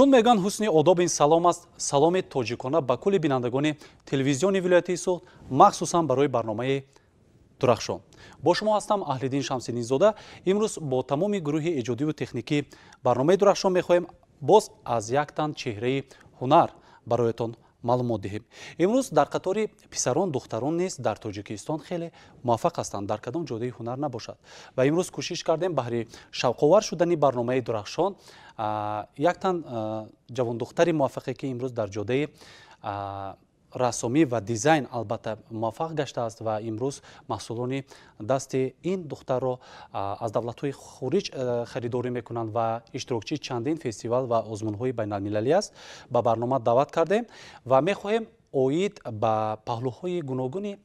Чун мегӯянд, ҳусни одоб ин салом аст, саломи тоҷикона ба кулли бинандагони телевизиони вилояти Суғд, махсусан барои барномаи Дурахшон. Бо шумо ҳастам Аҳлиддин Шамсиддинзода. Имрӯз бо тамоми гурӯҳи эҷодиву техникӣ барномаи Дурахшон мехоҳем боз аз як тан чеҳраи ҳунар бароятон маълумот диҳем. Имрӯз дар қатори писарон, духтарон низ дар Тоҷикистон хеле муваффақ ҳастанд, дар кадом ҷодаи ҳунар набошад. Ва имрӯз кӯшиш кардем баҳри шавқовар шудани барномаи Дурахшон як тан ҷавондухтари муваффақе, ки имрӯз дар ҷодаи рассомӣ ва дизайн албатта муваффақ гаштааст ва имрӯз маҳсулони дасти ин духтарро аз давлатҳои хориҷ харидорӣ мекунанд ва иштирокчии чандин фестивал ва озмунҳои байналмилалӣ аст, ба барнома даъват кардем ва мехоҳем оид ба паҳлӯҳои гуногуни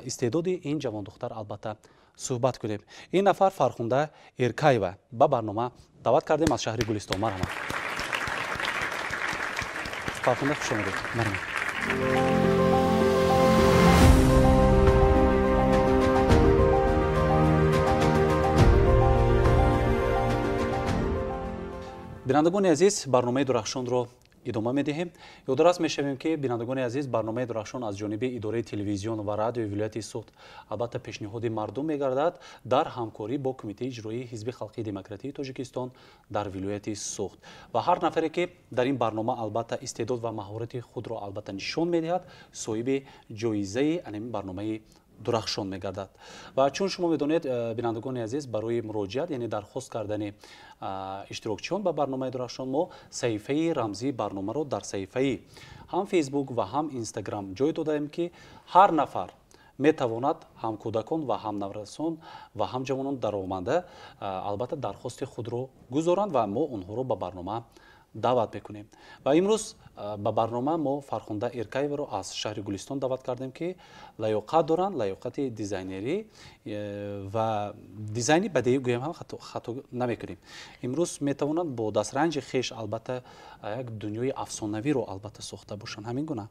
истеъдоди ин ҷавондухтар албатта суҳбат кунем. Ин нафар Фархунда Эркаева ба барнома даъват кардем аз шаҳри Гулистон. Марҳамат, Фархунда, хуш омадед. Марҳамат. Бинандагони азиз, барномаи Дурахшонро идома медиҳем. Ёдрас мешавем, ки бинандагони азиз, барномаи Дурахшон аз ҷониби идораи телевизион ва радиои вилояти Суғд албатта пешниҳоди мардум мегардад дар ҳамкорӣ бо Кумитаи иҷроии Ҳизби халқии демократии Тоҷикистон дар вилояти Суғд. Ва ҳар нафаре, ки дар ин барнома албатта истеъдод ва маҳорати худро албатта нишон медиҳад, соҳиби ҷоизаи анамин барномаи Дурахшон мегардад. Ва чун шумо медонед, бинандагони азиз, барои муроҷиат, яъне дархост кардани иштирокчиён ба барномаи Дурахшон, мо саҳифаи рамзии барномаро дар саҳифаи ҳам Фейсбук ва ҳам Инстаграм ҷой додаем, ки ҳар нафар метавонад, ҳам кӯдакон ва ҳам наврасон ва ҳам ҷавонон даромада албатта дархости худро гузоранд ва мо онҳоро ба барнома даъват мекунем. Ва имрӯз ба барнома мо Фархунда Эркаеваро аз шаҳри Гулистон даъват кардем, ки лаёқат доранд, лаёқати дизайнерӣ ва дизайни бадеӣ гӯям ҳам хато намекунем. Имрӯз метавонанд бо дастранҷи хеш албатта як дунёи афсонавиро албатта сохта бошанд. Ҳамин гуна.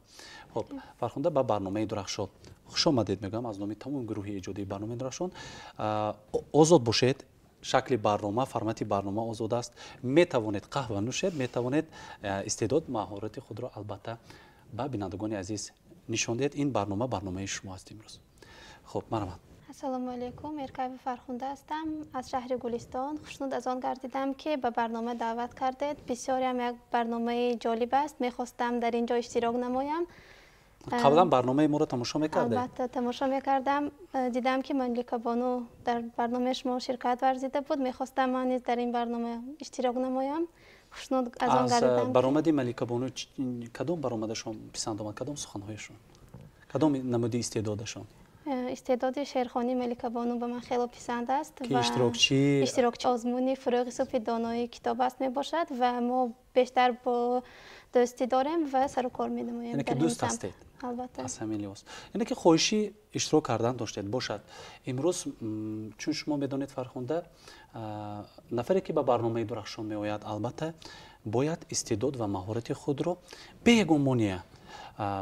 Хоб, Фархунда, ба барномаи Дурахшон хуш омадед мегӯям аз номи тамоми гурӯҳи эҷодии барномаи Дурахшон. Озод бошед, шакли барнома, формати барнома озод аст. Метавонед қаҳва нӯшед, метавонед истеъдод, маҳорати худро албатта ба бинандагони азиз нишон диҳед. Ин барнома барномаи шумо аст имрӯз. Хуб, марҳамат. Ассалому алайкум, Эркаева Фархунда ҳастам аз шаҳри Гулистон. Хушнуд аз он гардидам, ки ба барнома даъват кардед. Бисёрам як барномаи ҷолиб аст. Мехостам дар ин ҷо иштирок намоям. Қаблан барномаи моро тамошо мекардед? Албатта тамошо мекардам. Дидам, ки Маликабону дар барномаи шумо ширкат варзида буд. Мехостам ман низ дар ин барнома иштирок намоям. Хушнуд аз он гардидам. Аз баромади Маликабону кадом баромадашон писанд омад? Кадом суханҳояшон? Кадом намуди истеъдодашон? Истеъдоди шеърхонии Маликабону ба ман хело писанд аст. Ки иштирокчи? Иштирокчи озмуни Фурӯғи субҳи донои китоб аст мебошад ва мо бештар бо дӯстӣ дорем ва сару кор менамоем. Яъне ки дӯст ҳастед? Албатта. Аз ҳамин лиҳоз. Яъне ки хоҳиши иштирок кардан доштед. Бошад. Имрӯз, чун шумо медонед, Фархунда, нафаре, ки ба барномаи Дурахшон меояд, албатта бояд истеъдод ва маҳорати худро бе ягон монеа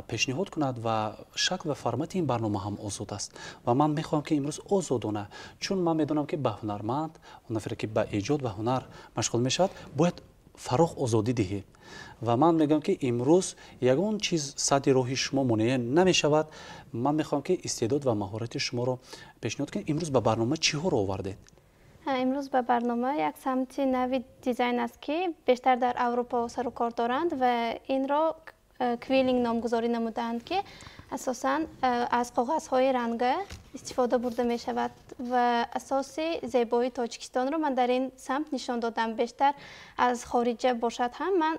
пешниҳод кунад ва шакл ва формати ин барнома ҳам озод аст. Ва ман мехоҳам, ки имрӯз озодона, чун ман медонам, ки ба ҳунарманд, он нафаре, ки ба эҷод ва ҳунар машғул мешавад, бояд фароғ озодӣ диҳӣ. Ва ман мегӯям, ки имрӯз ягон чиз садди роҳи шумо монеа намешавад. Ман мехоҳам, ки истеъдод ва маҳорати шуморо пешниҳод кунем. Имрӯз ба барнома чиҳоро овардед? Имрӯз ба барнома як самти нави дизайн аст, ки бештар дар Аврупо сару кор доранд ва инро квилинг номгузорӣ намудаанд, ки асосан аз коғазҳои ранга истифода бурда мешавад ва асоси зебоии Тоҷикистонро ман дар ин самт нишон додам. Бештар аз хориҷа бошад ҳам ман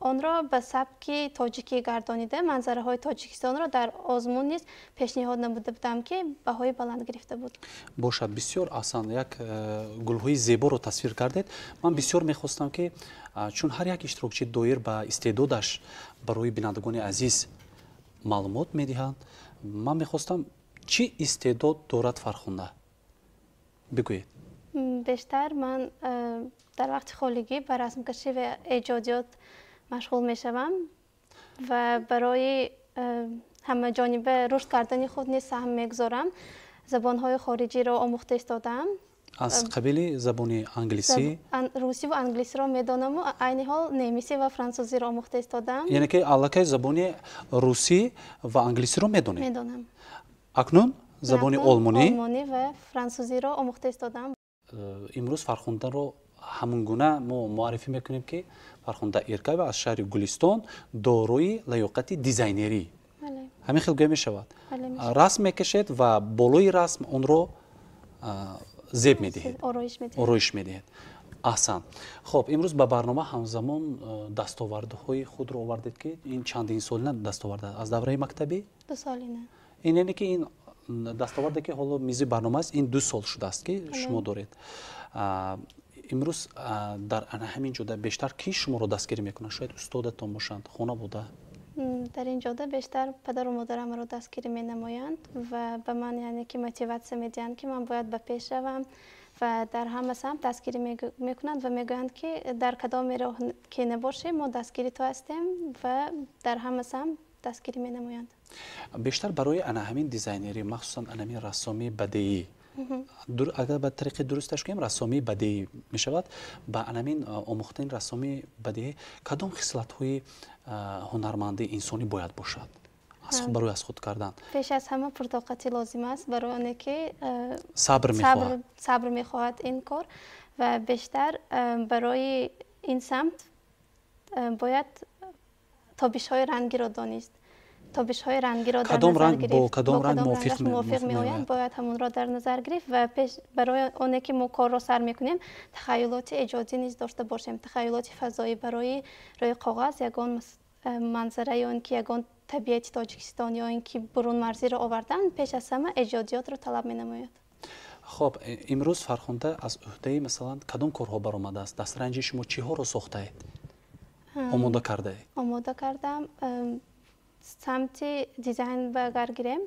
онро ба сабки тоҷикӣ гардонида, манзараҳои Тоҷикистонро дар озмун низ пешниҳод намуда будам, ки баҳои баланд гирифта буд. Бошад, бисёр аҳсан, як гулҳои зеборо тасвир кардед. Ман бисёр мехостам, ки чун ҳар як иштирокчӣ доир ба истеъдодаш барои бинандагони азиз маълумот медиҳанд, ман мехостам, чӣ истеъдод дорад Фархунда? Бигӯед. Бештар ман дар вақти холигӣ ба расмкашӣ ва эҷодиёт машғул мешавам ва барои ҳамаҷониба рушд кардани худ низ саҳм мегузорам. Забонҳои хориҷиро омӯхта истодаам. Аз қабили забони англисӣ? Русиву англисиро медонаму айни ҳол немисӣ ва франсузиро омӯхта истодам. Яъне ки аллакай забони русӣ ва англисиро медонед? Медонам. Акнун забони олмонӣ? Олмонӣ ва франсузиро омӯхта истодам. Имрӯз Фархундаро ҳамун гуна мо муаррифӣ мекунем, ки Фархунда Иркаева аз шаҳри Гулистон, дорои лаёқати дизайнерӣ. Ҳамин хел гӯя мешавад? Расм мекашед ва болои расм онро зеб медиҳед, ороиш медиҳед. Аҳсан. Хуб, имрӯз ба барнома ҳамзамон дастовардҳои худро овардед, ки ин чандин солина дастовард аз давраи мактабӣ? 2 солина. Ин яъне ки ин дастоварде, ки ҳоло мизи барнома аст, ин 2 сол шудааст, ки шумо доред. Имрӯз дар ана ҳамин ҷода бештар кӣ шуморо дастгирӣ мекунад? Шояд устодатон бошанд, хонавода? Дар ин ҷода бештар падару модарам маро дастгирӣ менамоянд ва ба ман, яъне ки, мотиватсия медиҳанд, ки ман бояд ба пеш равам, ва дар ҳама самт дастгирӣ мекунанд ва мегӯянд, ки дар кадоме роҳ ки набошӣ, мо дастгири ту ҳастем, ва дар ҳама самт дастгирӣ менамоянд. Бештар барои ана ҳамин дизайнерӣ, махсусан ана ҳамин рассомии бадеӣ, агар ба тариқи дурусташ гӯем, рассомии бадеӣ мешавад, ба ана ҳамин омӯхтани рассомии бадеӣ кадом хислатҳои ҳунармандии инсонӣ бояд бошад барои аз худ кардан? Пеш аз ҳама пуртоқатӣ лозим аст, барои оне ки сабр мехоҳад. Сабр мехоҳад ин кор, ва бештар барои ин самт бояд тобишҳои рангиро донист, тобишҳои рангиро дар кадом назар ранг бо гирифт. кадом Бо ранг кадом мувофиқ рангаш мувофиқ меояд, бояд ҳамонро дар назар гирифт. Ва пеш барои оне ки мо корро сар мекунем, тахайюлоти эҷодӣ низ дошта бошем, тахайюлоти фазоӣ, барои рӯи коғаз ягон манзара ё ин ки ягон табиати Тоҷикистон ё ин ки бурунмарзиро овардан пеш аз ҳама эҷодиётро талаб менамояд. Хоб, имрӯз Фархунда аз ӯҳдаи, масалан, кадом корҳо баромадааст? Дастранҷи шумо чиҳоро сохтаед, омода кардаед? Омода кардам. Самти дизайн ба агар гирем,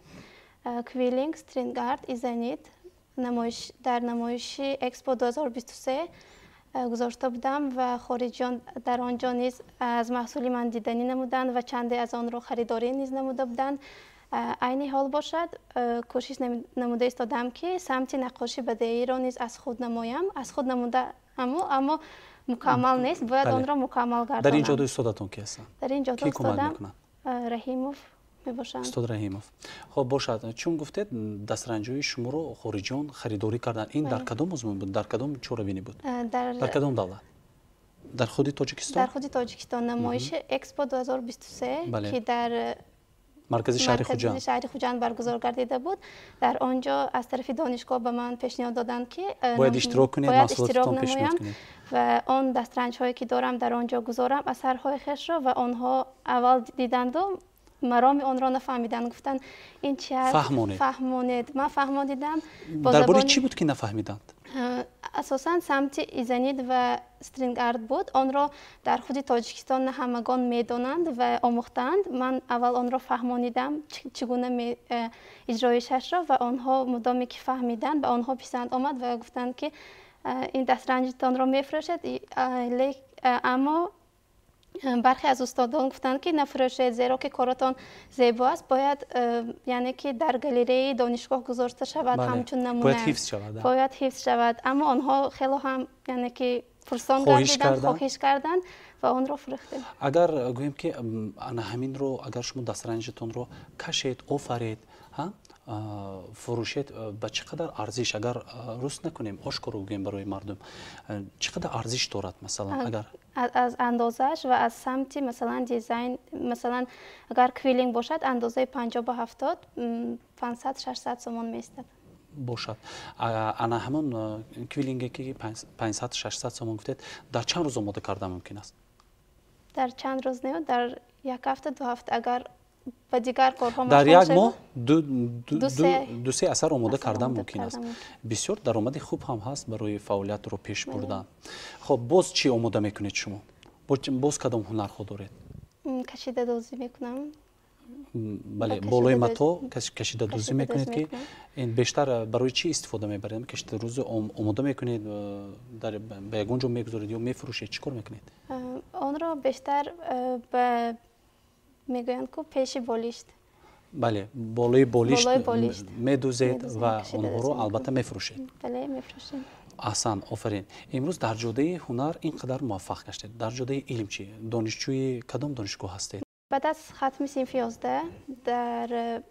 квиллинг, стринг арт, изонит дар намоиши Экспо 2023 гузошта будам ва хориҷиён дар он ҷо низ аз маҳсули ман диданӣ намуданд ва чанде аз онро харидорӣ низ намуда буданд. Айни ҳол бошад, кӯшиш намуда истодам, ки самти наққоши бадеиро низ аз худ намоям. Аз худ намуда, аммо мукаммал нест, бояд онро мукаммал Дар ин гардонам. ҷода устодатон ки ҳастанд? Дар ин ҷода Кӣ кӯмак устодам мекунанд? Раҳимов мебошанд. Устод Раҳимов. Хоб бошад, чун гуфтед, дастранҷҳои шуморо хориҷиён харидорӣ карданд, ин дар кадом озмун буд, дар кадом чорабинӣ буд? Дар Дар кадом давлат? Дар худи Тоҷикистон? Дар худи Тоҷикистон, намоиши Экспо 2023, ки дар маркази шаҳри маркази Хуҷанд. шаҳри Хуҷанд баргузор гардида буд. Дар он ҷо аз тарафи донишгоҳ ба ман пешниҳод доданд, ки бояд иштирок кунед, бояд иштирок маҳсулотатон пешниҳод намоям кунед. Ва он дастранҷҳое ки дорам, дар он ҷо гузорам асарҳои хешро. Ва онҳо аввал диданду мароми онро нафаҳмиданд, гуфтанд, ин чи аст? Фаҳмонед. Фаҳмонед. Ман фаҳмонидам бо Дар бораи забони чӣ буд, ки нафаҳмиданд? Асосан самти изонит ва стринг арт буд. Онро дар худи Тоҷикистон на ҳамагон медонанд ва омӯхтаанд. Ман аввал онро фаҳмонидам, чӣ гуна иҷроишашро, ва онҳо мудоме ки фаҳмиданд, ба онҳо писанд омад ва гуфтанд, ки ин дастранҷтонро мефурӯшед. Аммо бархе аз устодон гуфтанд, ки нафурӯшед, зеро ки коротон зебо аст, бояд, яъне ки, дар галереяи донишгоҳ гузошта шавад ҳамчун намуна. Бояд ҳифз шавад. Бояд ҳифз шавад. Аммо онҳо хело ҳам, яъне ки, пурсон гардиданд, хоҳиш карданд ва онро фурӯхтем. Агар гӯем, ки ана ҳаминро агар шумо дастранҷатонро кашед, офаред, фурӯшед, ба чӣ қадар арзиш, агар рост накунем, ошкоро гӯем барои мардум, чӣ қадар арзиш дорад, масалан, агар? Аз андозааш ва аз самти, масалан, дизайн, масалан, агар квиллинг бошад, андозаи 50 ба 70, 500-600 сомон меистад. Бошад. Ана ҳамон квиллинге, ки 500-600 сомон гуфтед, дар чанд рӯз омода карда мумкин аст? Дар чанд рӯз не, дар як ҳафта, 2 ҳафта, агар ба дигар корҳо Дар як моҳ дусе асар омода кардан мумкин аст. Бисёр даромади хуб ҳам ҳаст барои фаъолиятро пеш бурдан. Хоб, боз чӣ омода мекунед шумо? Боз кадом ҳунарҳо доред? Кашидадӯзӣ мекунам. Бале, болои мато кашидадӯзӣ мекунед, ки ин бештар барои чӣ истифода мебаред? Кашидадӯзӣ омода мекунед, ба ягон ҷо мегузоред ё мефурӯшед, чӣ кор мекунед? Онро бештар ба, мегӯянд ку, пеши болишт. Бале, болои болишт медӯзед ва онҳоро албатта мефурӯшед. Бале, мефурӯшем. Аҳсан, офарин. Имрӯз дар ҷодаи ҳунар ин қадар муваффақ гаштед. Дар ҷодаи илм чӣ? Донишҷӯи кадом донишгоҳ ҳастед? Баъд аз хатми синфи 11 дар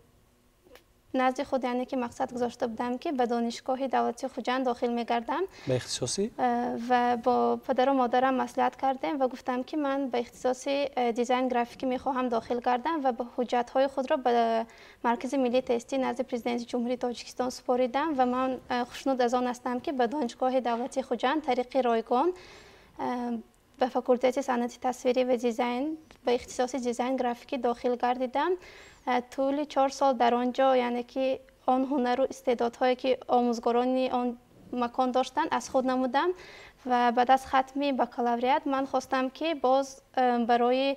назди худ, яъне ки мақсад гузошта будам, ки ба донишгоҳи давлатии Хуҷанд дохил мегардам. Ба ихтисоси? Ва бо падару модарам маслиҳат кардем ва гуфтам, ки ман ба ихтисоси дизайн графикӣ мехоҳам дохил гардам ва ҳуҷҷатҳои худро ба Маркази миллии тестӣ назди Президенти Ҷумҳурии Тоҷикистон супоридам ва ман хушнуд аз он ҳастам, ки ба донишгоҳи давлатии Хуҷанд тариқи ройгон ба факултети санъати тасвирӣ ва дизайн ба ихтисоси дизайн графикӣ дохил гардидам. Тӯли 4 сол дар он ҷо, яъне ки он ҳунару истеъдодҳое, ки омӯзгорони он макон доштанд, аз худ намудам ва баъд аз хатми бакалавриат ман хостам, ки боз барои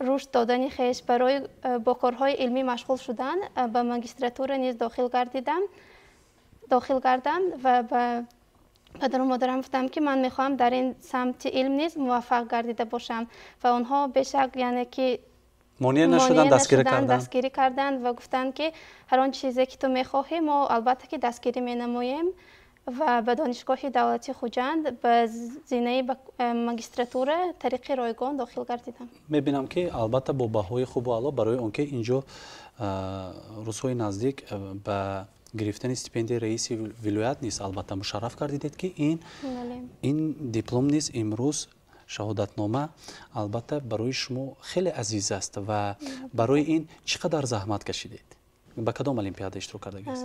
рушд додани хеш, барои бо корҳои илмӣ машғул шудан ба магистратура низ дохил гардам ва ба падару модарам гуфтам, ки ман мехоҳам дар ин самти илм низ муваффақ гардида бошам ва онҳо бешак, яъне ки монеа нашуданд, дастгирӣ карданд ва гуфтанд, ки ҳар он чизе, ки ту мехоҳӣ, мо албатта ки дастгирӣ менамоем ва ба донишгоҳи давлатии Хуҷанд ба зинаи магистратура тариқи ройгон дохил гардидам. Мебинам, ки албатта бо баҳои хубу аъло, барои он ки инҷо рӯзҳои наздик ба гирифтани стипендияи раиси вилоят низ албатта мушарраф гардидед, ки ин диплом низ имрӯз шаҳодатнома албатта барои шумо хеле азиз аст ва барои ин чӣ қадар заҳмат кашидед? Ба кадом олимпиада иштирок кардагист?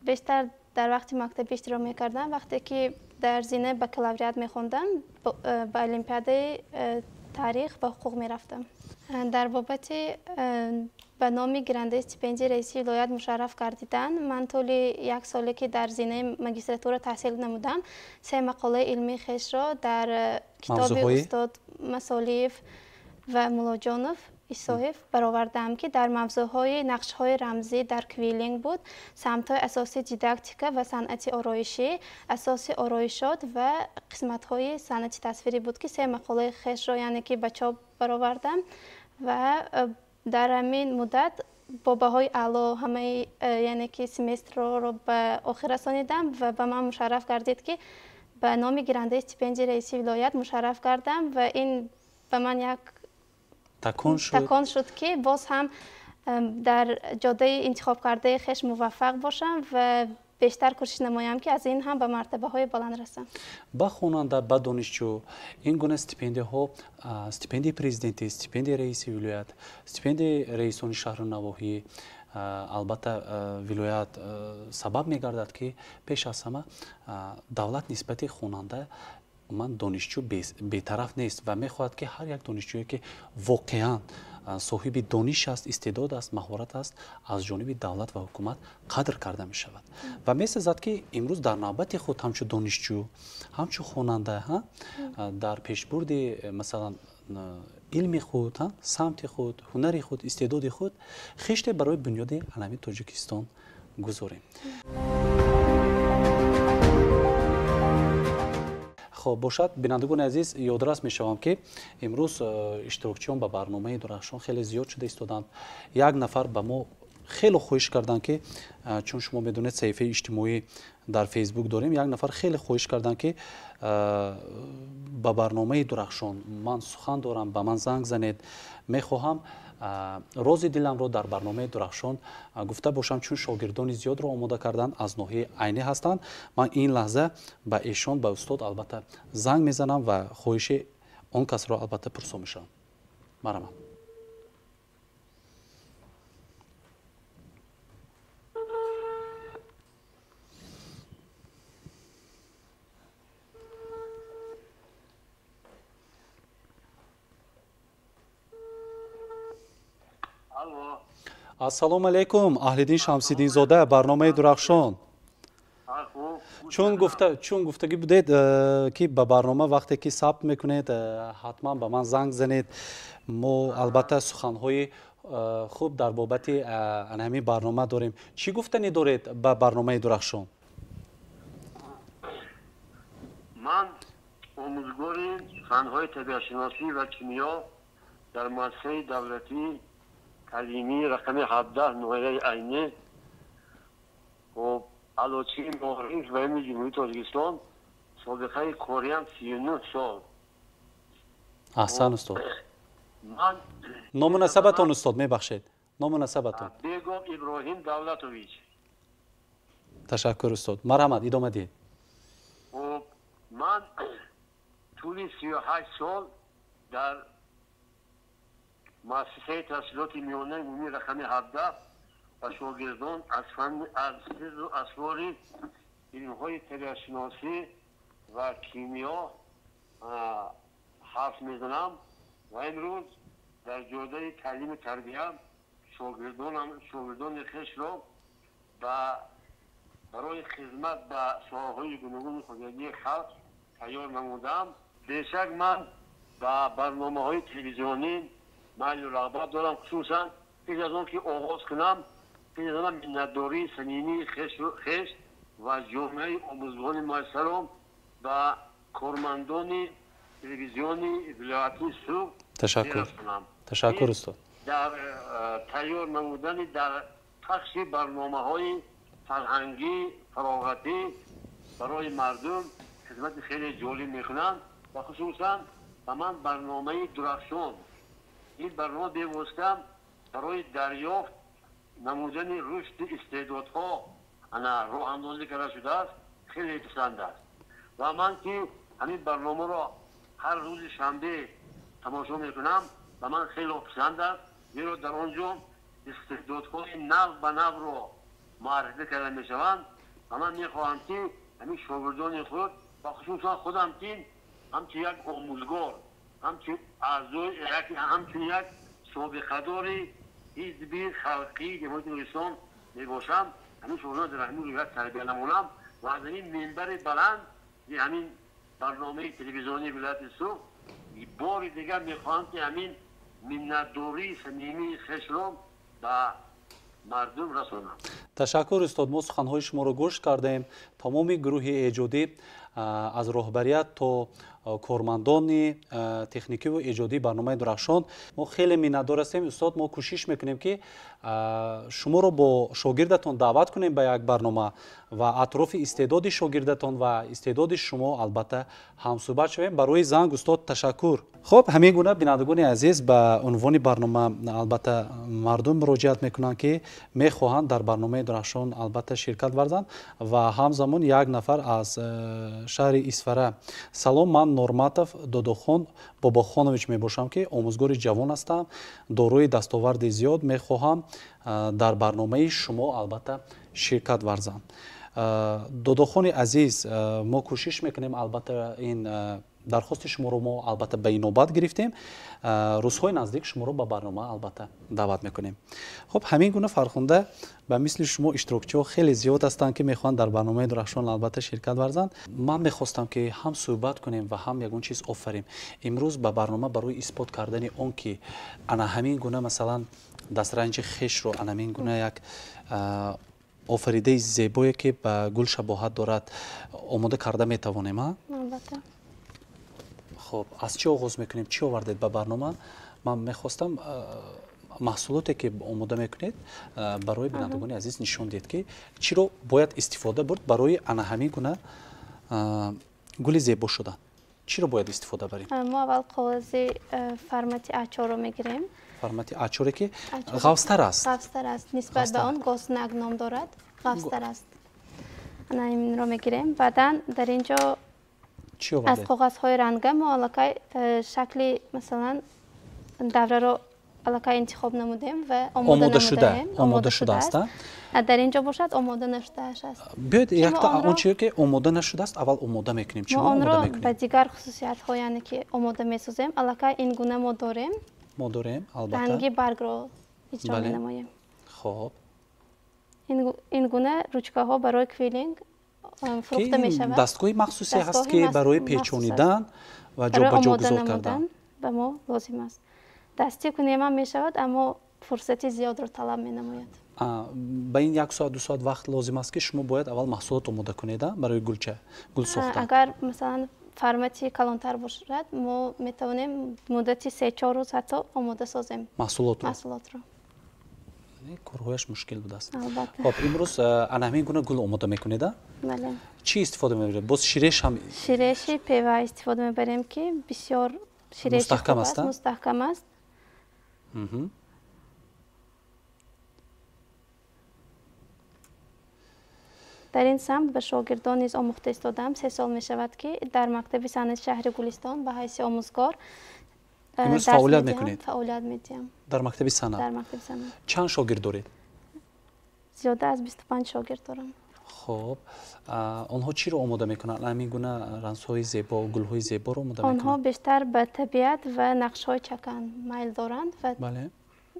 Бештар дар вақти мактабӣ иштирок мекардам. Вақте ки дар зинаи бакалавриат мехондам, ба олимпиадаи таърих ва ҳуқуқ мерафтам. Дар бобати ба номи гирандаи стипендияи раиси вилоят мушарраф гардидан, ман тӯли як соле, ки дар зинаи магистратура таҳсил намудам, 3 мақолаи илмии хешро дар китоби устод Масолиев ва Муллоҷонов Исоев баровардаам, ки дар мавзӯъҳои нақшҳои рамзӣ дар квилинг буд, самтҳои асосии дидактика ва санъати ороишӣ, асоси ороишот ва қисматҳои санъати тасвирӣ буд, ки 3 мақолаи хешро, яъне ки ба чоп баровардам ва дар ҳамин муддат бо баҳои аъло ҳамаи, яъне ки семестрро ба охир расонидам ва ба ман мушарраф гардид, ки ба номи гирандаи стипендияи раиси вилоят мушарраф гардам ва ин ба ман як такон шуд, ки боз ҳам дар ҷодаи интихобкардаи хеш муваффақ бошам ва бештар кӯшиш намоям, ки аз ин ҳам ба мартабаҳои баланд расам. Ба хонанда, ба донишҷӯ ин гуна стипендияҳо, стипендияи президентӣ, стипендияи раиси вилоят, стипендияи раисони шаҳру навоҳӣ, албатта вилоят сабаб мегардад, ки пеш аз ҳама давлат нисбати хонанда, ман донишҷӯ бетараф нест ва мехоҳад, ки ҳар як донишҷӯе, ки воқеан соҳиби дониш аст, истеъдод аст, маҳорат аст, аз ҷониби давлат ва ҳукумат қадр карда мешавад. Ва месазад, ки имрӯз дар навбати худ ҳамчун донишҷӯ, ҳамчун хонанда дар пешбурди масалан илми худ, самти худ, ҳунари худ, истеъдоди худ хиште барои бунёди алами Тоҷикистон гузорем. Хоб бошад, бинандагони азиз, ёдрас мешавам, ки имрӯз иштирокчиён ба барномаи Дурахшон хеле зиёд шуда истоданд. Як нафар ба мо хеле хоҳиш карданд, ки чун шумо медонед, саҳифаи иҷтимоӣ дар Фейсбук дорем, як нафар хеле хоҳиш карданд, ки ба барномаи Дурахшон ман сухан дорам, ба ман занг занед, мехоҳам рози диламро дар барномаи Дурахшон гуфта бошам, чун шогирдони зиёдро омода карданд, аз ноҳияи Айнӣ ҳастанд. Ман ин лаҳза ба эшон, ба устод албатта занг мезанам ва хоҳиши он касро албатта пурсо мешавам. Марҳамат. Ассалому алайкум, Аҳлиддин Шамсиддинзода, барномаи Дурахшон. Чун гуфтагӣ будед, ки ба барнома вақте ки сабт мекунед, ҳатман ба ман занг занед. Мо албатта суханҳои хуб дар бобати ҳамин барнома дорем. Чӣ гуфтанӣ доред ба барномаи Дурахшон? Ман омӯзгори фанҳои табиатшиносӣ ва кимиё дар муассисаи давлатии таълимии рақами 17 ноҳияи Айнӣ, хуб, аълочии маориф ва илми Ҷумҳурии Тоҷикистон, собиқаи кориам 39 сол. Аҳсан, устод. Ному насабатон, устод, мебахшед, ному насабатон? Бегов Иброҳим Давлатович. Ташаккур, устод, марҳамат, идома диҳед. Хуб, ман тӯли 38 сол дар муассисаи таҳсилоти миёнаи умумии рақами 17 ба шогирдон аз фанни, аз сирру асрори илмҳои табиатшиносӣ ва кимиё ҳарф мезанам ва имрӯз дар ҷодаи таълиму тарбия шогирдони хешро барои хизмат ба соҳаҳои гуногуни хоҷагии халқ тайёр намудам. Бешак, ман ба барномаҳои телевизионӣ майлу рағбат дорам. Хусусан, пеш аз он ки оғоз кунам, пеш аз он миннатдории самимии хеш ва ҷомеаи омӯзгорони муассисаро ба кормандони телевизиони вилоятии Суғд Ташаккур, ташаккур, устод. Дар тайёр намудани, дар пахши барномаҳои фарҳангӣ, фароғатӣ барои мардум хизмати хеле ҷолиб мекунанд ва хусусан ба ман барномаи «Дурахшон», ин барнома бевосита барои дарёфт намудани рушди истеъдодҳо ана роҳандозӣ карда шудааст, хеле писанд аст ва ман ки ҳамин барномаро ҳар рӯзи шанбе тамошо мекунам, ба ман хеле писанд аст, зеро дар он ҷо истеъдодҳои нав ба навро муаррифӣ карда мешаванд. Ва ман мехоҳам, ки ҳамин шогирдони худ ва хусусан худам, ки ҳамчун як омӯзгор, ҳамчун аъзои, ҳамчун як собиқадори Ҳизби Халқии Ҷумҳурии Тоҷикистон мебошам, ҳамин шогирдон дар ҳамин рӯҳият тарбия намонам ва аз ҳамин минбари баланд, ҳамин барномаи телевизионии вилояти Суғд, бори дигар мехоҳам, ки ҳамин миннатдории самимии хешро ба мардум расонам. Ташаккур, устод. Мо суханҳои шуморо гӯш кардем. Тамоми гурӯҳи эҷодӣ, аз роҳбарият то кормандони техникиву эҷодии барномаи «Дурахшон», мо хеле миннатдор ҳастем, устод. Мо кӯшиш мекунем, ки шуморо бо шогирдатон даъват кунем ба як барнома ва атрофи истеъдоди шогирдатон ва истеъдоди шумо албатта ҳамсӯҳбат шавем. Барои занг, устод, ташаккур. Хуб, ҳамин гуна, бинандагони азиз, ба унвони барнома албатта мардум муроҷиат мекунанд, ки мехоҳанд дар барномаи «Дурахшон» албатта ширкат варзанд. Ва ҳамзамон як нафар аз шаҳри Исфара: «Салом, ман Норматов Додохон Бобохонович мебошам, ки омӯзгори ҷавон ҳастам, дорои дастоварди зиёд, мехоҳам дар барномаи шумо албатта ширкат варзам». Додохони азиз, мо кӯшиш мекунем, албатта ин дархости шуморо мо албатта ба инобат гирифтем, рӯзҳои наздик шуморо ба барнома албатта даъват мекунем. Хуб, ҳамин гуна, Фархунда, ба мисли шумо иштирокчиҳо хеле зиёд ҳастанд, ки мехоҳанд дар барномаи «Дурахшон» албатта ширкат варзанд. Ман мехостам, ки ҳам суҳбат кунем ва ҳам ягон чиз офарем имрӯз ба барнома барои исбот кардани он, ки ана ҳамин гуна, масалан, дастранҷи хешро, ана ҳамин гуна як офаридаи зебое, ки ба гул шабоҳат дорад, омода карда метавонем. Албатта. Хуб, аз чӣ оғоз мекунем? Чӣ овардед ба барнома? Ман мехостам маҳсулоте, ки омода мекунед, барои бинандагони азиз нишон диҳед, ки чиро бояд истифода бурд барои ана ҳамин гуна гули зебо шудан, чиро бояд истифода барем? Мо аввал коғази формати А4-ро мегирем. Формати А4-е, ки ғафзтар аст. Ғафзтар аст нисбат ба он, госнак ном дорад, ғафзтар аст. Ана инро мегирем. Баъдан дар ин ҷо аз коғазҳои ранга мо аллакай шакли, масалан, давраро аллакай интихоб намудем ва омода шуда, омода шудааст. Дар ин ҷо бошад, омода нашудааш аст. Биёед, якта он чизе, ки омода нашудааст, аввал омода мекунем. Чӣ мо онро ба дигар хусусиятҳо, яъне ки омода месозем. Аллакай ин гуна мо дорем. Мо дорем, албатта. Ранги баргро иҷро менамоем. Хуб. Ин гуна ручкаҳо барои квилинг фурӯхта мешавад. Дастгоҳи махсусе ҳаст, ки барои печонидан ва ҷобаҷо гузор кардан ба мо лозим аст. Дастӣ кунемам мешавад, аммо фурсати зиёдро талаб менамояд. Ба ин як соат, 2 соат вақт лозим аст, ки шумо бояд аввал маҳсулот омода кунед барои гулча, гул сохтан. Агар, масалан, формати калонтар бошад, мо метавонем муддати 3-4 рӯз ҳатто омода созем. Маҳсулотро. Маҳсулотро. Корҳояш мушкил будааст. Хоб, имрӯз ана ҳамин гуна гул омода мекунед, а? Бале. Чӣ истифода мебаред? Боз ширеш ҳам? Ширеши пева истифода мебарем, ки бисёр ширеши мустаҳкам аст, мустаҳкам аст. Дар ин самт ба шогирдон низ омӯхта истодам. 3 сол мешавад, ки дар мактаби санъати шаҳри Гулистон ба ҳайси омӯзгор имрӯз фаъолият мекунед? Фаъолият медиҳам. Дар мактаби санъат? Дар мактаби санъат. Чанд шогирд доред? Зиёда аз 25 шогирд дорам. Хоб, онҳо чиро омода мекунанд? Ҳамин гуна ранзҳои зебо, гулҳои зеборо омода мекунанд? Онҳо бештар ба табиат ва нақшҳои чакан майл доранд ва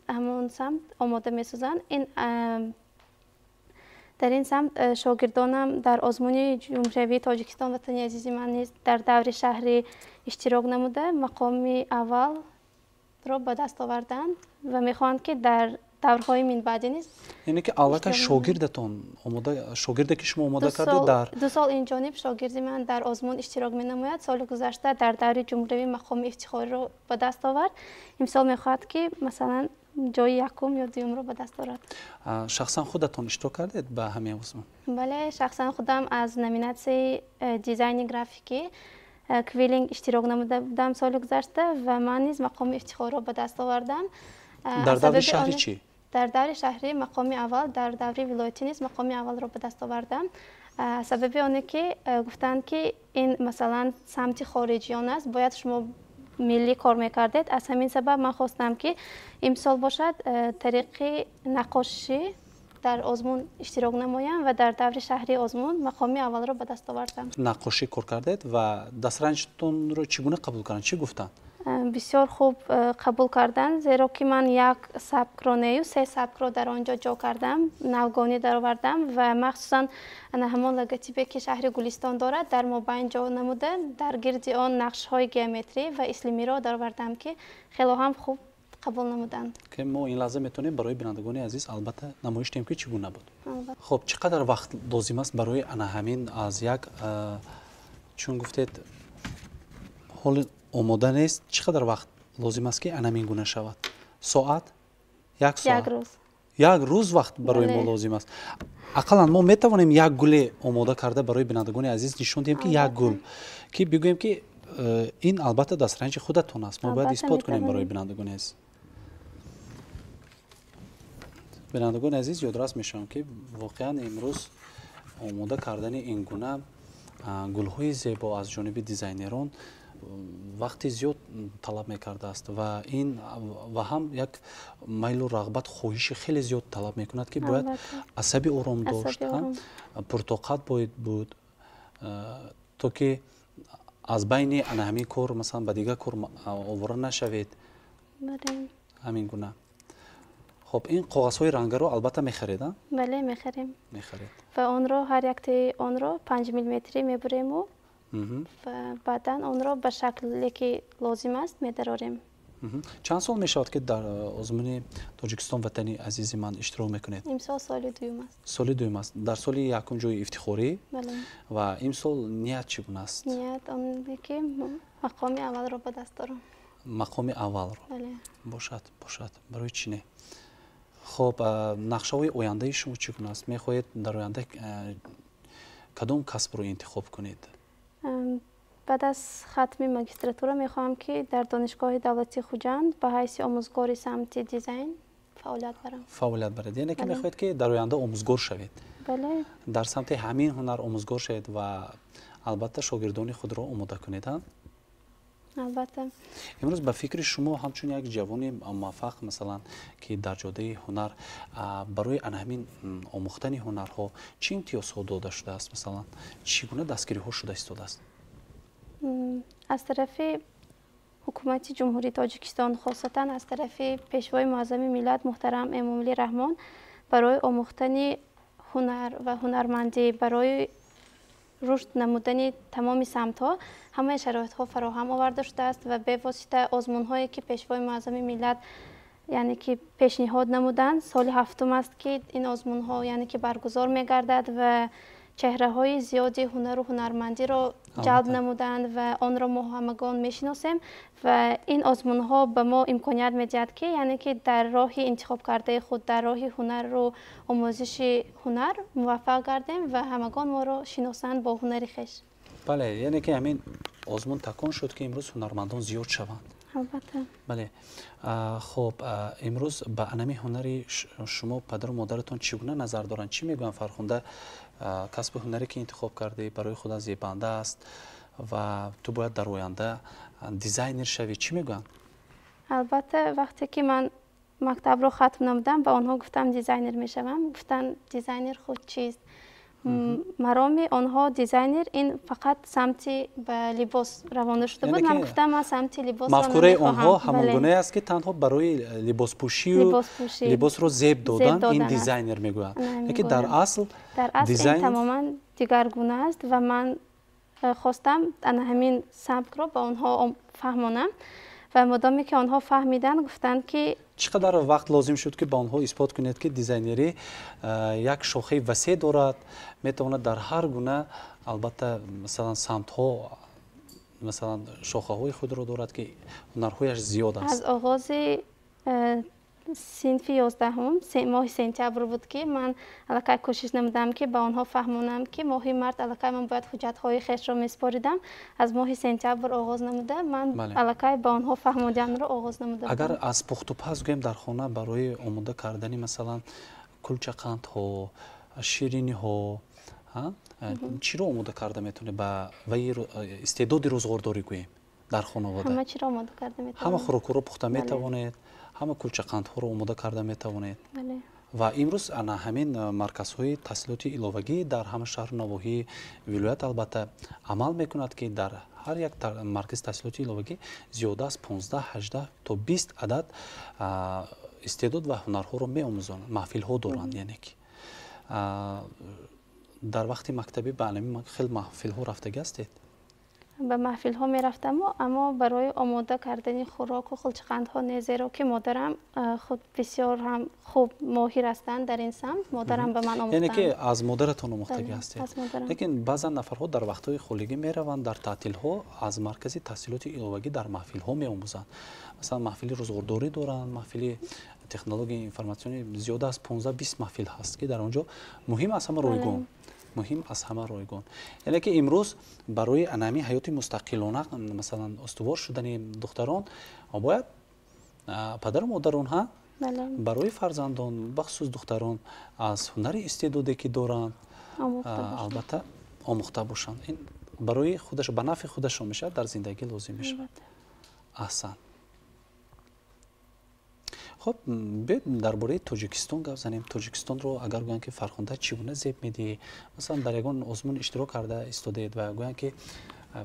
ҳамон самт омода месозанд. Ин дар ин самт шогирдонам дар озмуни ҷумҳуриявии Тоҷикистон «Ватани азизи ман» низ дар даври шаҳрӣ иштирок намуда, мақоми аввалро ба даст оварданд ва мехоҳанд, ки дар даврҳои минбаъдӣ низ. Яъне ки аллакай шогирдатон омода, шогирде ки шумо омода кардед дар 2 сол инҷониб шогирди ман дар озмун иштирок менамояд. Соли гузашта дар даври ҷумҳуриявӣ мақоми ифтихориро ба даст овард. Имсол мехоҳад, ки масалан ҷои якум ё дуюмро ба даст орад. Шахсан худатон иштирок кардед ба ҳамин озмун? Бале, шахсан худам аз номинатсияи дизайни графикӣ квилинг иштирок намуда будам соли гузашта ва ман низ мақоми ифтихорро ба даст овардам. Дар даври шаҳри чӣ? Дар даври шаҳрӣ мақоми аввал, дар даври вилоятӣ низ мақоми аввалро ба даст овардам. Сабаби оне ки гуфтанд, ки ин масалан самти хориҷиён аст, бояд шумо миллӣ кор мекардед. Аз ҳамин сабаб ман хостам, ки имсол бошад тариқи наққошӣ дар озмун иштирок намоям ва дар даври шаҳрии озмун мақоми аввалро ба даст овардам. Наққошӣ кор кардед ва дастранҷтонро чӣ гуна қабул карданд, чӣ гуфтанд? Бисёр хуб қабул карданд, зеро ки ман як сабкро нею, се сабкро дар он ҷо ҷо кардам, навгонӣ даровардам ва махсусан ана ҳамон логотипе, ки шаҳри Гулистон дорад, дар мобайн ҷо намуда, дар гирди он нақшҳои геометрӣ ва ислимиро даровардам, ки хело ҳам хуб қабул намуданд. Ки мо ин лаҳза метавонем барои бинандагони азиз албатта намоиш диҳем, ки чӣ гуна буд. Хуб, чӣ қадар вақт лозим аст барои ана ҳамин аз як, чун гуфтед, ҳоли омода нест, чӣ қадар вақт лозим аст, ки ана ҳамин гуна шавад? Соат, як соат? Як рӯз. Як рӯз вақт барои мо лозим аст. Ақаллан мо метавонем як гуле омода карда барои бинандагони азиз нишон диҳем, ки як гул, ки бигӯем, ки ин албатта дастранҷи худатон аст. Мо бояд исбот кунем барои бинандагони азиз. Бинандагони азиз, ёдрас мешавам, ки воқеан имрӯз омода кардани ин гуна гулҳои зебо аз ҷониби дизайнерон вақти зиёд талаб мекардааст ва ин ва ҳам як майлу рағбат, хоҳиши хеле зиёд талаб мекунад, ки бояд асаби ором дошт, пуртоқат бояд буд, то ки аз байни ана ҳамин кор масалан ба дигар кор овора нашавед. Ҳамин гуна. Хоб, ин коғазҳои рангаро албатта мехаред? Бале, мехарем. Мехаред. Ва онро ҳар яктаи онро 5 миллиметрӣ мебурему ва баъдан онро ба шакле, ки лозим аст, медарорем. Чанд сол мешавад, ки дар озмуни «Тоҷикистон ватани азизи ман» иштирок мекунед? Имсол соли дуюм аст. Соли дуюм аст. Дар соли якум ҷои ифтихорӣ ва имсол ният чӣ гуна аст? Ният оне ки мақоми аввалро ба даст дорам. Мақоми аввалро. Бошад, бошад, барои чӣ не. Хоб, нақшаҳои ояндаи шумо чӣ гуна аст? Мехоҳед дар оянда кадом касбро интихоб кунед? Баъд аз хатми магистратура мехоҳам, ки дар Донишгоҳи давлатии Хуҷанд ба ҳайси омӯзгори самти дизайн фаъолият барам. Фаъолият баред, яъне ки мехоҳед, ки дар оянда омӯзгор шавед? Бале. Дар самти ҳамин ҳунар омӯзгор шавед ва албатта шогирдони худро омода кунед, а? Албатта. Имрӯз ба фикри шумо, ҳамчун як ҷавони муваффақ, масалан, ки дар ҷодаи ҳунар, барои ана ҳамин омӯхтани ҳунарҳо чӣ имтиёзҳо дода шудааст, масалан, чӣ гуна дастгириҳо шуда истодааст? Аз тарафи ҳукумати Ҷумҳурии Тоҷикистон, хосатан аз тарафи Пешвои муаззами миллат муҳтарам Эмомалӣ Раҳмон, барои омӯхтани ҳунар ва ҳунармандӣ, барои рушд намудани тамоми самтҳо ҳамаи шароитҳо фароҳам оварда шудааст ва бевосита озмунҳое, ки Пешвои муаззами миллат, яъне ки пешниҳод намуданд, соли ҳафтум аст, ки ин озмунҳо, яъне ки баргузор мегардад ва Чеҳраҳои зиёди ҳунару ҳунармандиро ҷалб намуданд ва онро мо ҳамагон мешиносем ва ин озмунҳо ба мо имконият медиҳад, ки яъне ки дар роҳи интихобкардаи худ, дар роҳи ҳунару омӯзиши ҳунар муваффақ гардем ва ҳамагон моро шиносанд бо ҳунари хеш. Бале, яъне ки ҳамин озмун такон шуд, ки имрӯз ҳунармандон зиёд шаванд. Албатта. Бале, хуб, имрӯз ба анами ҳунари шумо падару модаратон чӣ гуна назар доранд? Чӣ мегӯянд? Фархунда, касби ҳунаре ки интихоб кардӣ, барои худат зебанда аст ва ту бояд дар оянда дизайнер шавӣ. Чӣ мегӯянд? Албатта, вақте ки ман мактабро хатм намудам, ба онҳо гуфтам, дизайнер мешавам. Гуфтанд, дизайнер худ чист? Мароми онҳо дизайнер ин фақат самти ба либос равона шуда буд. Ман гуфтам, ман самти либосро Мафкураи онҳо ҳамон гунае аст, ки танҳо барои либоспӯшию либосро зеб додан ин дизайнер мегӯянд, лекин дар асл Дар асл ин тамоман дигаргуна аст ва ман хостам ана ҳамин самтро ба онҳо фаҳмонам ва модоме ки онҳо фаҳмиданд, гуфтанд, ки Чӣ қадар вақт лозим шуд, ки ба онҳо исбот кунед, ки дизайнерӣ як шохаи васеъ дорад, метавонад дар ҳар гуна, албатта, масалан, самтҳо, масалан, шохаҳои худро дорад, ки ҳунарҳояш зиёд аст? Аз оғози синфи 11-ум, моҳи сентябр буд, ки ман аллакай кӯшиш намудам, ки ба онҳо фаҳмонам, ки моҳи март аллакай ман бояд ҳуҷҷатҳои хешро месупоридам. Аз моҳи сентябр оғоз намуда, ман аллакай ба онҳо фаҳмониданро оғоз намуда. Агар аз пухтупаз гӯем, дар хона барои омода кардани, масалан, кулчақандҳо, шириниҳо чиро омода карда метавонед? Ба ваи истеъдоди рӯзғордорӣ гӯем, дар хонавода Ҳама чиро омода карда метавонам. Ҳама хӯрокҳоро пухта метавонед, ҳама кулчақандҳоро омода карда метавонед. Ва имрӯз ана ҳамин марказҳои таҳсилоти иловагӣ дар ҳама шаҳру навоҳии вилоят, албатта, амал мекунад, ки дар ҳар як маркази таҳсилоти иловагӣ зиёда аз 15, 18 то 20 адад истеъдод ва ҳунарҳоро меомӯзонанд, маҳфилҳо доранд. Яъне ки дар вақти мактабӣ ба анами хел маҳфилҳо рафтагӣ ҳастед? Ба маҳфилҳо мерафтаму, аммо барои омода кардани хӯроку хулчақандҳо не, зеро ки модарам худ бисёр ҳам хуб моҳир ҳастанд дар ин самт. Модарам ба ман Яъне ки омӯхтанд. аз модаратон омӯхтагӣ ҳастед? Аз модарам. Лекин баъзан нафарҳо дар вақтҳои холигӣ мераванд, дар таътилҳо аз маркази таҳсилоти иловагӣ дар маҳфилҳо меомӯзанд. Масалан, маҳфили рӯзғордорӣ доранд, маҳфили технологияи информатсионӣ, зиёда аз 15-20 маҳфил ҳаст, ки дар он ҷо муҳим аз ҳама ройгон, муҳим аз ҳама ройгон. Яъне ки имрӯз барои анами ҳаёти мустақилона, масалан, устувор шудани духтарон бояд падару модарон ҳа барои фарзандон, бахусус духтарон, аз ҳунари истеъдоде ки доранд, албатта, омӯхта бошанд. Ин барои худаш, ба нафъи худашон мешавад, дар зиндагӣ лозим мешавад. Аҳсан. Хуб, биёед дар бораи Тоҷикистон гап занем. Тоҷикистонро агар гӯянд, ки Фархунда, чӣ гуна зеб медиҳӣ, масалан, дар ягон озмун иштирок карда истодаед ва гӯянд, ки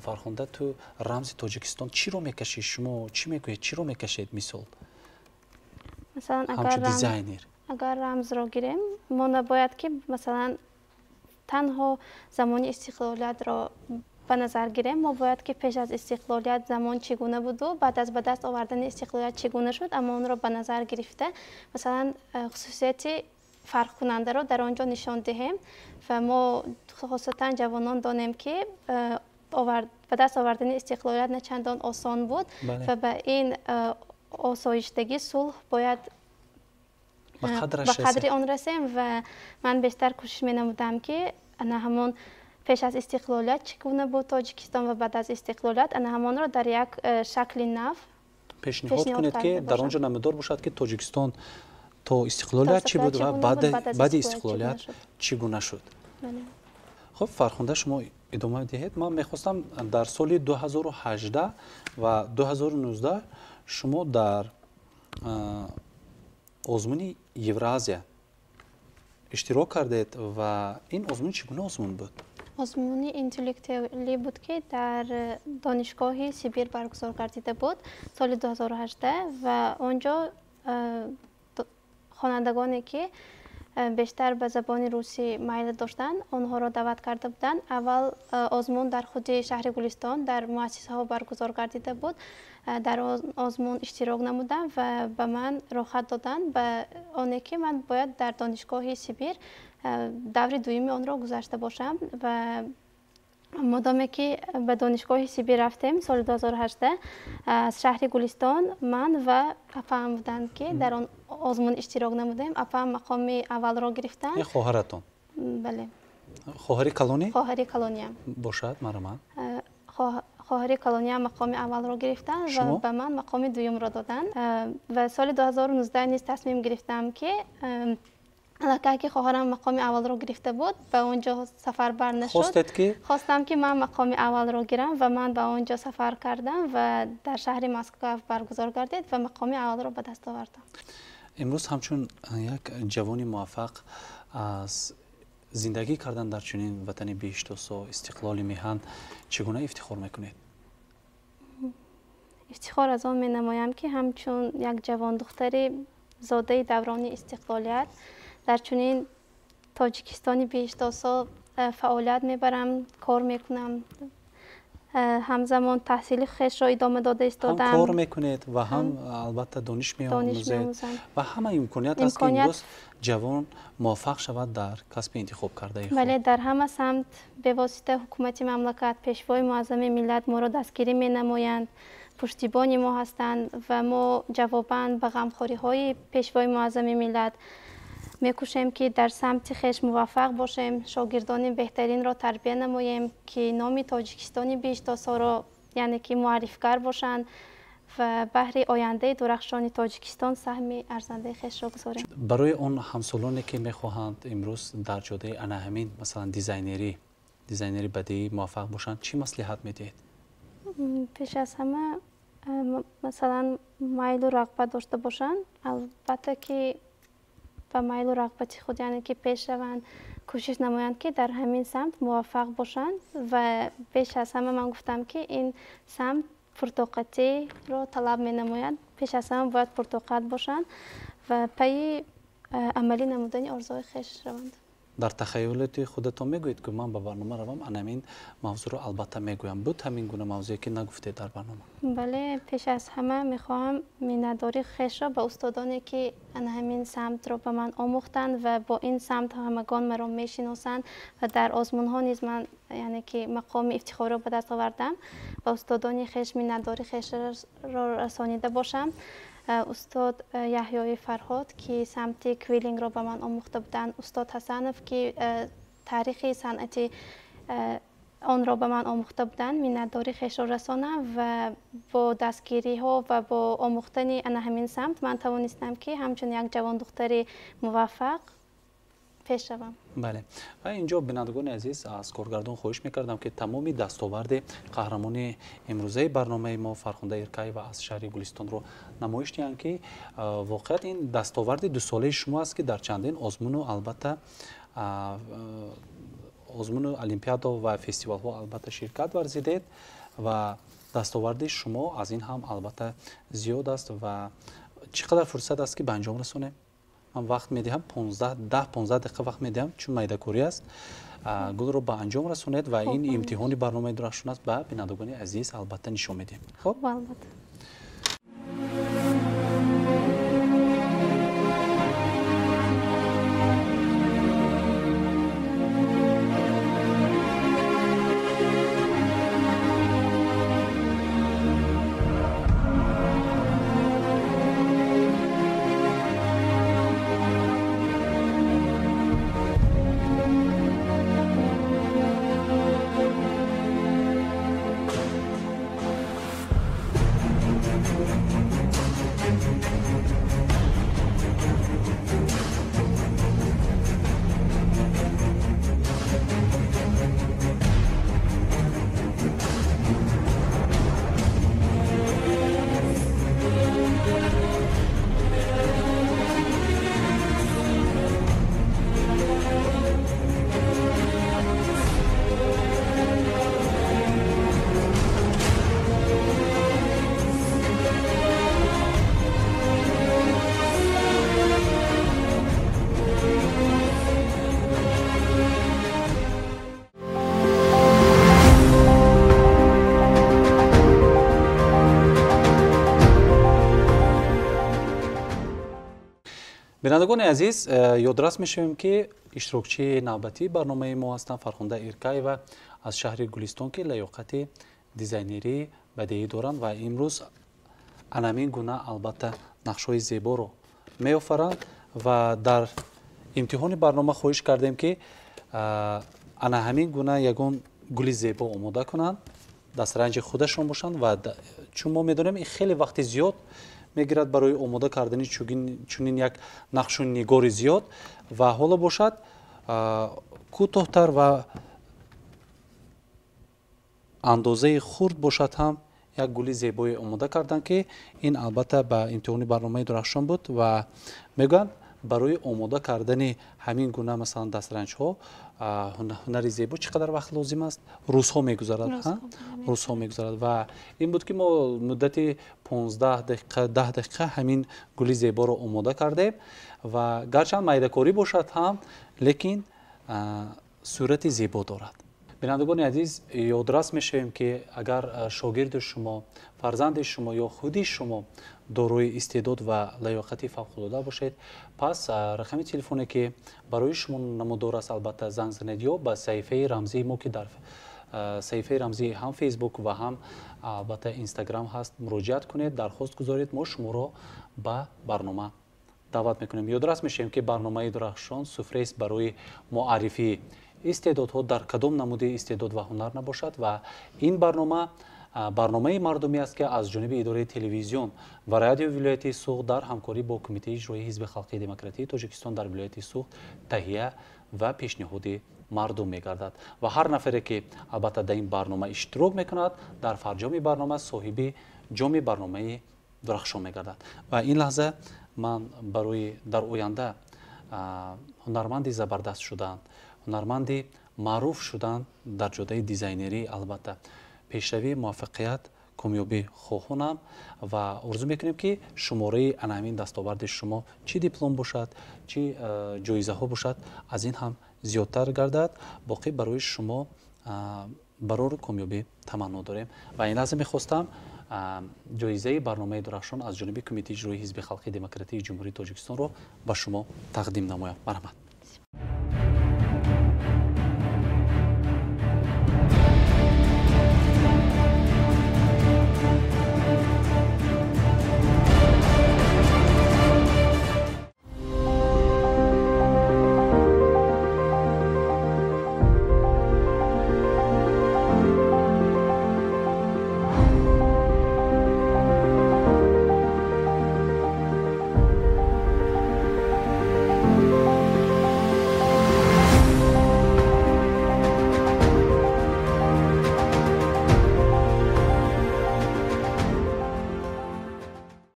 Фархунда, ту рамзи Тоҷикистон чиро мекашӣ, шумо чӣ мегӯед, чиро мекашед, мисол, Масалан, ҳамчун дизайнер? Агар рамзро гирем, мо набояд ки, масалан, танҳо замони истиқлолиятро ба назар гирем. Мо бояд ки пеш аз истиқлолият замон чӣ гуна буду баъд аз ба даст овардани истиқлолият чӣ гуна шуд, аммо онро ба назар гирифта, масалан, хусусияти фарқкунандаро дар он ҷо нишон диҳем. Ва мо, хосатан ҷавонон, донем, ки ба даст овардани истиқлолият на чандон осон буд ва ба ин осоиштагӣ, сулҳ бояд ба қадри он расем. Ва ман бештар кӯшиш менамудам, ки ана ҳамон пеш аз истиқлолият чӣ гуна буд Тоҷикистон ва баъд аз истиқлолият, ана ҳамонро дар як шакли нав пешниҳод кунед, ки дар он ҷо намудор бошад, ки Тоҷикистон то истиқлолият чӣ буд ва баъди истиқлолият чӣ гуна шуд. Хуб, Фархунда, шумо идома диҳед. Ман мехостам, дар соли 2018 ва 2019 шумо дар озмуни Евразия иштирок кардед ва ин озмун чӣ гуна озмун буд? Озмуни интеллектуалӣ буд, ки дар Донишгоҳи Сибир баргузор гардида буд соли 2018 ва он ҷо хонандагоне, ки бештар ба забони русӣ майл доштанд, онҳоро даъват карда буданд. Аввал озмун дар худи шаҳри Гулистон дар муассисаҳо баргузор гардида буд. Дар озмун иштирок намудам ва ба ман роҳхат доданд ба оне, ки ман бояд дар Донишгоҳи Сибир даври дуюми онро гузашта бошам. Ва модоме ки ба донишгоҳи Сибир рафтем соли 2018, аз шаҳри Гулистон ман ва апаам буданд, ки дар он озмун иштирок намудем. Апаам мақоми аввалро гирифтанд. Хоҳаратон? Бале. Хоҳари калонӣ? Хоҳари калониям. Бошад, марҳамат. Хоҳари калониям мақоми аввалро гирифтанд ва ба ман мақоми дуюмро доданд. Ва соли 2019 низ тасмим гирифтам, ки аллакай ки хоҳарам мақоми аввалро гирифта буд, ба он ҷо сафар бар нашуд. Хостед ки? Хостам, ки ман мақоми аввалро гирам ва ман ба он ҷо сафар кардам ва дар шаҳри Москва баргузор гардид ва мақоми аввалро ба даст овардам. Имрӯз ҳамчун як ҷавони муваффақ аз зиндагӣ кардан дар чунин ватани биҳиштосо, истиқлоли меҳан чӣ гуна ифтихор мекунед? Ифтихор аз он менамоям, ки ҳамчун як ҷавондухтари зодаи даврони истиқлолият дар чунин Тоҷикистони биҳиштосо фаъолият мебарам, кор мекунам, ҳамзамон таҳсили хешро идома дода истодам. Ҳам кор мекунед ва ҳам албатта дониш меомӯзед ва ҳама имконият аст, ки имрӯз ҷавон муваффақ шавад дар касби интихобкардаи худ. Бале, дар ҳама самт бевосита ҳукумати мамлакат, пешвои муаззами миллат моро дастгирӣ менамоянд, пуштибони мо ҳастанд ва мо ҷавобан ба ғамхориҳои пешвои муаззами миллат мекӯшем, ки дар самти хеш муваффақ бошем, шогирдони беҳтаринро тарбия намоем, ки номи Тоҷикистони биҳиштосоро, яъне ки муаррифгар бошанд ва баҳри ояндаи дурахшони Тоҷикистон саҳми арзандаи хешро гузорем. Барои он ҳамсолоне, ки мехоҳанд имрӯз дар ҷодаи ана ҳамин, масалан, дизайнери бадиӣ муваффақ бошанд, чӣ маслиҳат медиҳед? Пеш аз ҳама, масалан, майлу рағбат дошта бошанд, албатта ки ба майлу рағбати худ, яъне ки пеш раванд, кӯшиш намоянд, ки дар ҳамин самт муваффақ бошанд. Ва пеш аз ҳама ман гуфтам, ки ин самт пуртоқатиро талаб менамояд. Пеш аз ҳама бояд пуртоқат бошанд ва пайи амалӣ намудани орзуҳои хеш раванд. Дар тахайюлоти худатон мегӯед, ки ман ба барнома равам, ана ҳамин мавзӯъро албатта мегӯям. Буд ҳамин гуна мавзӯе, ки нагуфтед дар барнома? Бале, пеш аз ҳама мехоҳам миннатдории хешро ба устодоне, ки ана ҳамин самтро ба ман омӯхтанд ва бо ин самт ҳамагон маро мешиносанд ва дар озмунҳо низ ман, яъне ки мақоми ифтихориро ба даст овардам, ба устодони хеш миннатдории хешро расонида бошам. Устод Яҳёи Фарҳод, ки самти квиллингро ба ман омӯхта буданд, устод Ҳасанов, ки таърихи санъати онро ба ман омӯхта буданд, миннатдории хешро расонам ва бо дастгириҳо ва бо омӯхтани ана ҳамин самт ман тавонистам, ки ҳамчун як ҷавондухтари муваффақ пеш равам. Бале, ва инҷо, бинандагони азиз, аз коргардон хоҳиш мекардам, ки тамоми дастоварди қаҳрамони имрӯзаи барномаи мо Фархунда Иркаева аз шаҳри Гулистонро намоиш диҳанд, ки воқеият ин дастоварди дусолаи шумо аст, ки дар чандин озмуну албатта озмуну олимпиадо ва фестивалҳо албатта ширкат варзидед ва дастоварди шумо аз ин ҳам албатта зиёд аст. Ва чӣ қадар фурсат аст, ки ба анҷом расонем? Ман вақт медиҳам, 10-15 дақиқа вақт медиҳам, чун майдакорӣ аст. Гулро ба анҷом расонед ва ин имтиҳони барномаи дурахшон аст, ба бинандагони азиз албатта нишон медиҳем. Хуб, албатта. Бинандагони азиз, ёдрас мешавем, ки иштирокчии навбатии барномаи мо ҳастанд Фархунда Иркаева аз шаҳри Гулистон, ки лаёқати дизайнерии бадеӣ доранд ва имрӯз анамин гуна, албатта, нақшҳои зеборо меофаранд. Ва дар имтиҳони барнома хоҳиш кардем, ки ана ҳамин гуна ягон гули зебо омода кунанд, дастранҷи худашон бошанд. Ва чун мо медонем, ин хеле вақти зиёд мегирад барои омода кардани чунин як нақшу нигори зиёд, ва ҳоло бошад, кӯтоҳтар ва андозаи хурд бошад ҳам, як гули зебое омода карданд, ки ин, албатта, ба имтиҳони барномаи Дурахшон буд. Ва мегӯянд, барои омода кардани ҳамин гуна, масалан, дастранҷҳо, ҳунари зебо чӣ қадар вақт лозим аст? Рӯзҳо мегузарад, рӯзҳо мегузарад. Ва ин буд, ки мо муддати 15 дақиқа, 10 дақиқа ҳамин гули зеборо омода кардем. Ва гарчанд майдакорӣ бошад ҳам, лекин сурати зебо дорад. Бинандагони азиз, ёдрас мешавем, ки агар шогирди шумо, фарзанди шумо ё худи шумо дорои истеъдод ва лаёқати фавқулода бошед, пас рақами телефоне, ки барои шумо намудор аст, албатта, занг занед ё ба саҳифаи рамзии мо, ки дар саҳифаи рамзии ҳам Фейсбук ва ҳам, албатта, Инстаграм ҳаст, муроҷиат кунед, дархост гузоред, мо шуморо ба барнома даъват мекунем. Ёдрас мешавем, ки барномаи Дурахшон суфрест барои муаррифии истеъдодҳо, дар кадом намуди истеъдод ва ҳунар набошад. Ва ин барнома барномаи мардумӣ аст, ки аз ҷониби идораи телевизион ва радиои вилояти Суғд дар ҳамкорӣ бо Кумитаи иҷроии Ҳизби халқии демократии Тоҷикистон дар вилояти Суғд таҳия ва пешниҳоди мардум мегардад. Ва ҳар нафаре, ки, албатта, дар ин барнома иштирок мекунад, дар фарҷоми барнома соҳиби ҷоми барномаи Дурахшон мегардад. Ва ин лаҳза ман барои дар оянда ҳунарманди забардаст шудан, ҳунарманди маъруф шудан дар ҷодаи дизайнерӣ, албатта, пешравӣ, муваффақият, комёбӣ хоҳонам ва орзу мекунем, ки шумораи ана ҳамин дастоварди шумо, чӣ диплом бошад, чӣ ҷоизаҳо бошад, аз ин ҳам зиёдтар гардад. Боқӣ барои шумо барору комёбӣ таманно дорем. Ва ин лаҳза мехостам ҷоизаи барномаи Дурахшон аз ҷониби Кумитаи иҷроии Ҳизби халқии демократии Ҷумҳурии Тоҷикистонро ба шумо тақдим намоям. Марҳамат.